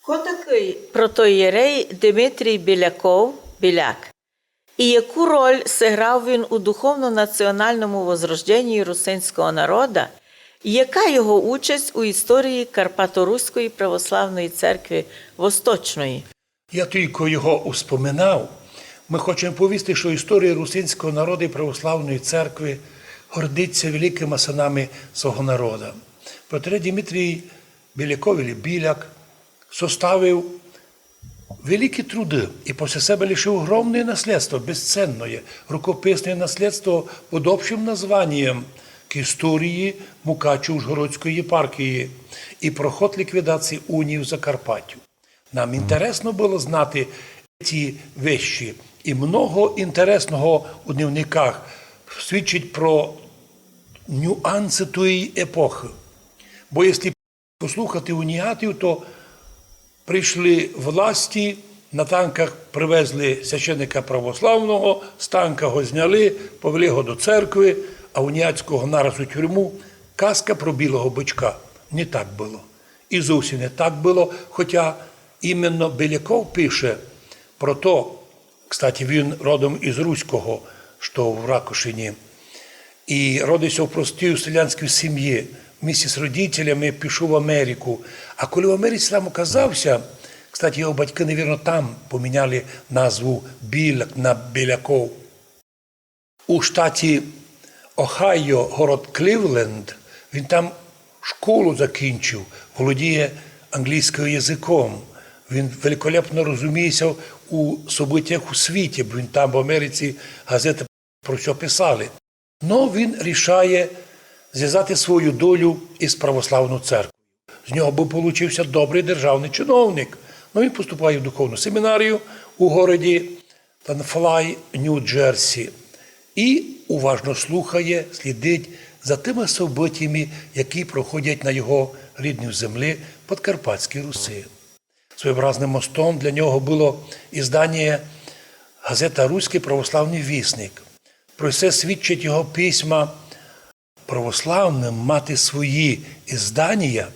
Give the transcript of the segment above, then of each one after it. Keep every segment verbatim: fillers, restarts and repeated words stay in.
Хто такый протоієрей Димитрій Біляков, Біляк? І яку роль сыграв він у духовно-національному возрожденії русинського народа? І яка його участь у історії Карпаторуської православної церкви Восточної? Я тілько його успоминав. Мы хочеме повісти, што історія русинського народа і православної церкви гордить ся великыма сынами свого народа. Протоієрей Димитрій Біляков, или Біляк, составив великі труды і после себе лишив огромне наслєдство, безценне, рукописне наслєдство під общым названієм «К історії Мукачево-Ужгородської єпархії і проход ліквідації унії в Закарпаттю». Нам інтересно было знати ці вещі, і много інтересного у дневниках свідчить про нюансы тої епохы. Бо якщо послухати уніатів, то прийшли власті, на танках привезли священника православного, з танка го зняли, повели го до церкви, а уніатського нараз у тюрму. Казка про білого бичка. Не так было. І зовсім не так было, хотя іменно Біляков пише про то, кстати, він родом із Руського, што в Ракошині. І родив ся в простій селянській сім'ї. Вместе з родителями пішов в Америку. А коли в Америці там оказав ся, кстати, його батьки, навірно, там поміняли назву Біляк на Біляков. У штаті Охайо, город Клівленд, він там школу закінчив, володіє англійським язиком. Він великолепно розуміє ся у событіях у світі, бо він там, в Америці, газеты про всьо писали. Но він рішає звязати свою долю із православною церквою. З нього бы получив ся добрый державный чиновник. Но він поступає в духовну семінарію у городі Танфлай, Нью-Джерсі, і уважно слухає, слідить за тыма событіями, які проходять на його рідній землі, Подкарпатській Руси. Своєобразным мостом для нього было ізданіє газета «Руськый православный вісник». Про се свідчать його письма: православным мати свої ізданія,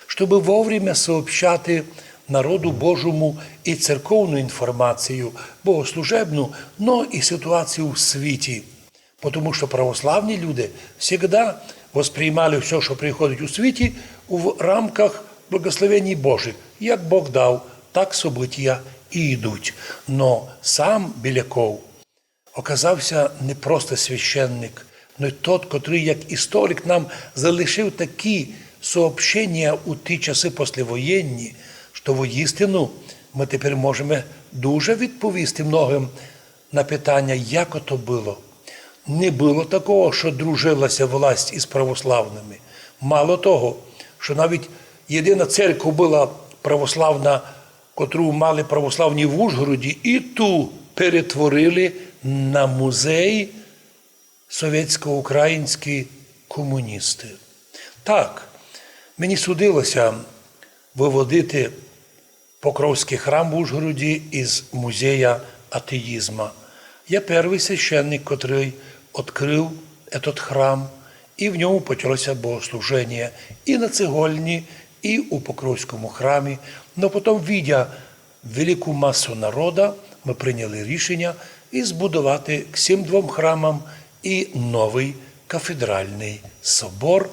щобы вовремя сообщати народу Божому і церковну інформацію, богослужебну, но і ситуацію в світі. Потому што православні люди всегда восприймали всьо, што приходить у світі, в рамках благословеній Божих. Як Бог дав, так событія і йдуть. Но сам Біляков оказав ся не просто священник, но й тот, котрый як історик нам залишив такі сообщенія у ті часы послевоєнні, што воістину мы тепер можеме дуже відповісти многым на питаня, як ото было. Не было такого, што дружила ся власть із православными. Мало того, што навіть єдина церква была православна, котру мали православні в Ужгороді, і ту перетворили на музей совєтсько-українські комуністы. Так, мені судило ся выводити Покровськый храм в Ужгороді із музея атеїзма. Я первый священник, котрый открыв этот храм, і в ньому почало ся богослуженіє і на цеголні, і у Покровському храмі. Но потом, видя велику масу народа, мы прийняли рішеня і збудовати к сим двом храмам і новый кафедральный собор,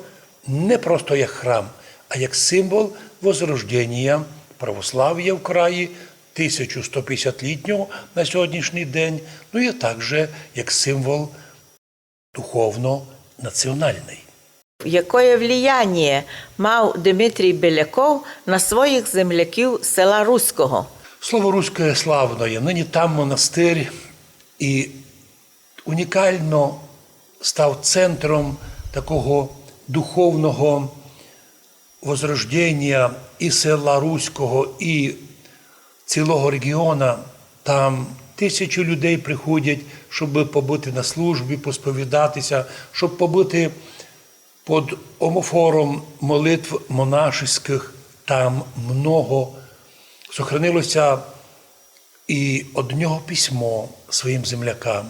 не просто як храм, а як символ возрожденя православія в краї, тисячу сто пятдесятлітнього на сьогоднішній день, но і также як символ духовно-націоналный. Якоє влияніє мав Димитрій Біляков на своїх земляків з села Руського? Слово Руськоє славноє. Нині там монастырь і унікално став центром такого духовного возрожденя і села Руського, і цілого реґіона. Там тисячі людей приходять, щобы побыти на службі, посповідати ся, щоб побыти під омофором молитв монашеськых. Там много. Сохранило ся і од нього письмо своїм землякам.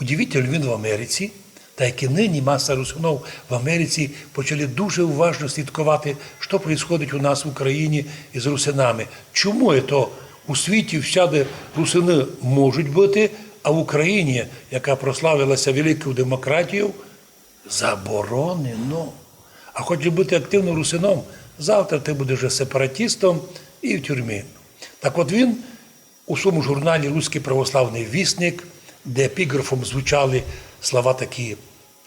Удивительно, він в Америці, Так як і нині маса русинов в Америці почали дуже уважно слідковати, що происходить у нас в Україні із русинами. Чому то у світі всяде русины можуть быти, а в Україні, яка прославилася великою демократією, заборонено? А хочеш быти активным русином, завтра ты будеш вже сепаратістом і в тюрмі. Так от він у своєму журналі «Руськый православный вісник», де епіґрафом звучали слова такі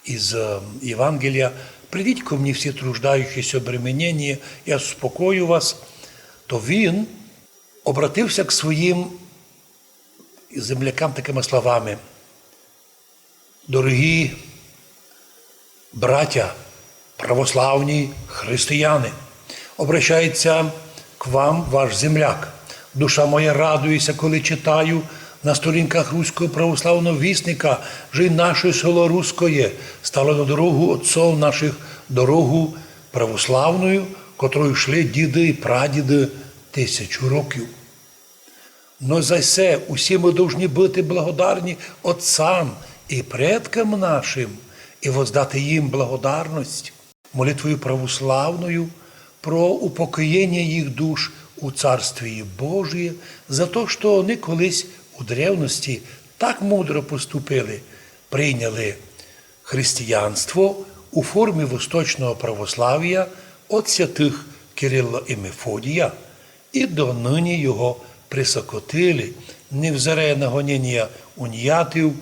із е, Євангелія: «Придіть ко мені всі труждаючіся, обременені, я успокою вас», то він обратився к своїм землякам такими словами: «Дорогі братя, православні християни, обращається к вам ваш земляк. Душа моя радується, коли читаю на сторінках Руського православного вісника, же й наше село Рускоє стало на дорогу отцов наших, дорогу православную, котрою йшли діды і прадіды тисячу років. Но за се усі мы должні быти благодарні отцам і предкам нашим і воздати їм благодарность молитвою православною про упокоєння їх душ у Царстві Божіє, за то, што они колись у древности так мудро поступили, прийняли християнство у формі восточного православія от святых Кирила і Мефодія і доныні його присокотили, невзирая на гоненія уніятів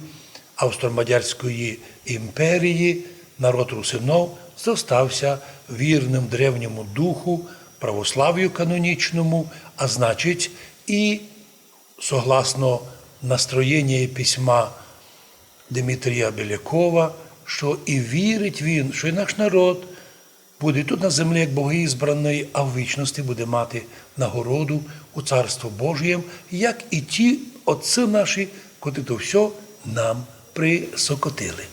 Австро-Мадярської імперії, народ русинов зостався вірным древньому духу, православію канонічному, а значить і, согласно настроєнія письма Дмитрія Белякова, што і вірить він, што і наш народ буде тут на землі як богоізбраный, а в вічности буде мати нагороду у Царство Божієм, як і ті отцы наші, котрі то всьо нам присокотили.